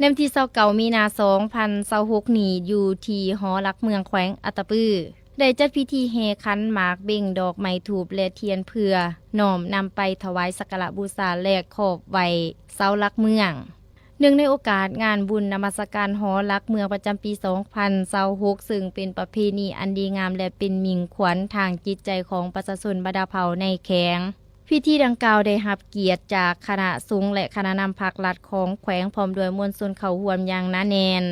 ໃນວັນທີຊາວເກົ້າ ມີນາ ສອງພັນຊາວຫົກນີ້ ຢູ່ທີ່ຫໍຫຼັກເມືອງແຂວງອັດຕະປື ໄດ້ຈັດພິທີແຫ່ຂັນໝາກເບັ້ງດອກໄມ້ທູບ ແລະ ທຽນ ເພື່ອນ້ອມນຳໄປຖວາຍສັກກາລະບູຊາ ແລະ ຂອບໄຫວ້ເສົາຫຼັກເມືອງ. ເນື່ອງໃນໂອກາດງານບຸນນະມັດສະການຫໍຫຼັກເມືອງປະຈຳປີສອງພັນຊາວຫົກ ເຊິ່ງເປັນປະເພນີອັນດີງາມ ແລະ ເປັນມິ່ງຂວັນທາງຈິດໃຈຂອງປະຊາຊົນບັນດາເຜົ່າໃນແຂວງ. ພິທີດັ່ງກ່າວໄດ້ຮັບກຽດຈາກຄະນະສົງ ແລະ ຄະນະນຳພັກລັດຂອງແຂວງ ພ້ອມດ້ວຍມວນຊົນເຂົ້າຮ່ວມຢ່າງໜາແໜ້ນ.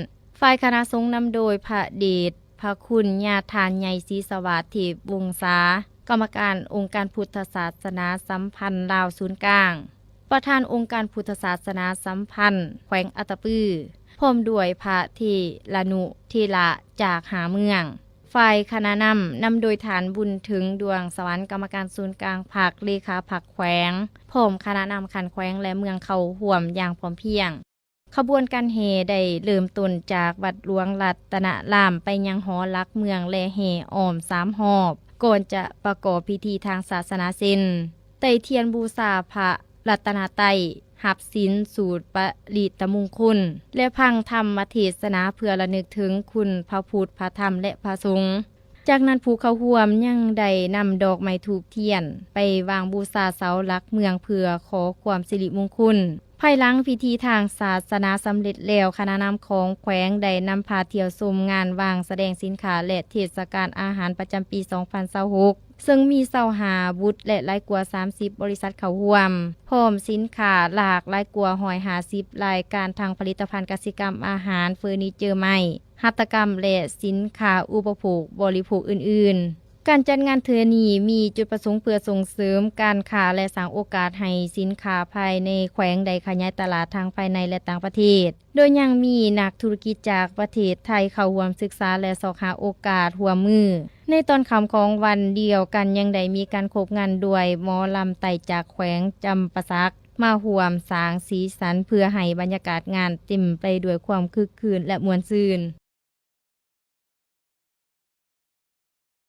ຝ່າຍຄະນະສົງນຳໂດຍພະເດດພະຄຸນຍາທ່ານໃຫຍ່ ສີສະຫວາດ ເທບວົງສາ, ກຳມະການອົງການພຸດທະສາສະໜາສຳພັນລາວສູນກາງ, ປະທານອົງການພຸດທະສາສະໜາສຳພັນແຂວງອັດຕະປື, ພ້ອມດ້ວຍພະເຖລານຸເຖລະຈາກຫ້າເມືອງ. ຝ່າຍຄະນະນຳ ນຳໂດຍທ່ານ ບຸນເຖິງ ດວງສະຫວັນ ກຳມະການສູນກາງພັກ, ເລຂາພັກແຂວງ, ພ້ອມຄະນະນຳຂັ້ນແຂວງ ແລະ ເມືອງເຂົ້າຮ່ວມຢ່າງພ້ອມພຽງ. ຂະບວນການແຫ່ໄດ້ເລີ່ມຕົ້ນຈາກວັດຫຼວງລັດຕະນະລາມ ໄປຍັງຫໍຫຼັກເມືອງ ແລະ ແຫ່ອ້ອມສາມຮອບ ກ່ອນຈະປະກອບພິທີທາງສາສະໜາ ເຊັ່ນ ໄຕ້ທຽນບູຊາພະລັດຕະນະໄຕ, ຮັບສິນສູດປະລິດຕະມຸງຄຸນ ແລະ ຟັງທຳມະເທດສະໜາເພື່ອລະນຶກເຖິງຄຸນພະພຸດ, ພະທຳ ແລະ ພະສົງ. ຈາກນັ້ນຜູ້ເຂົ້າຮ່ວມຍັງໄດ້ນຳດອກໄມ້ທູບທຽນໄປວາງບູຊາເສົາຫຼັກເມືອງເພື່ອຂໍຄວາມສິລິມຸງຄຸນ. ພາຍຫຼັງພິທີທາງສາສະໜາສຳເລັດແລ້ວ, ຄະນະນຳຂອງແຂວງໄດ້ນຳພາທ່ຽວຊົມງານວາງສະແດງສິນຄ້າ ແລະ ເທດສະການອາຫານປະຈຳປີສອງພັນຊາວຫົກ ເຊິ່ງມີຊາວຫ້າບຸດ ແລະ ຫຼາຍກວ່າສາມສິບບໍລິສັດເຂົ້າຮ່ວມ, ພ້ອມສິນຄ້າຫຼາກຫຼາຍກວ່າຮ້ອຍຫ້າສິບລາຍການ ທັງຜະລິດຕະພັນກະສິກຳ, ອາຫານ, ເຟີນີເຈີໄມ້, ຫັດຖະກຳ ແລະ ສິນຄ້າອຸປະໂພກບໍລິໂພກອື່ນໆ. ການຈັດງານເທື່ອນີ້ມີຈຸດປະສົງເພື່ອສົ່ງເສີມການຄ້າ ແລະ ສ້າງໂອກາດໃຫ້ສິນຄ້າພາຍໃນແຂວງໄດ້ຂະຫຍາຍຕະຫຼາດທັງພາຍໃນ ແລະ ຕ່າງປະເທດ, ໂດຍຍັງມີນັກທຸລະກິດຈາກປະເທດໄທເຂົ້າຮ່ວມສຶກສາ ແລະ ຊອກຫາໂອກາດຮ່ວມມື. ໃນຕອນຄ່ຳຂອງວັນດຽວກັນ ຍັງໄດ້ມີການຄົບງັນດ້ວຍໝໍລຳໄຕ້ຈາກແຂວງຈຳປາສັກ ມາຮ່ວມສ້າງສີສັນ ເພື່ອໃຫ້ບັນຍາກາດງານເຕັມໄປດ້ວຍຄວາມຄຶກຄື້ນ ແລະ ມ່ວນຊື່ນ.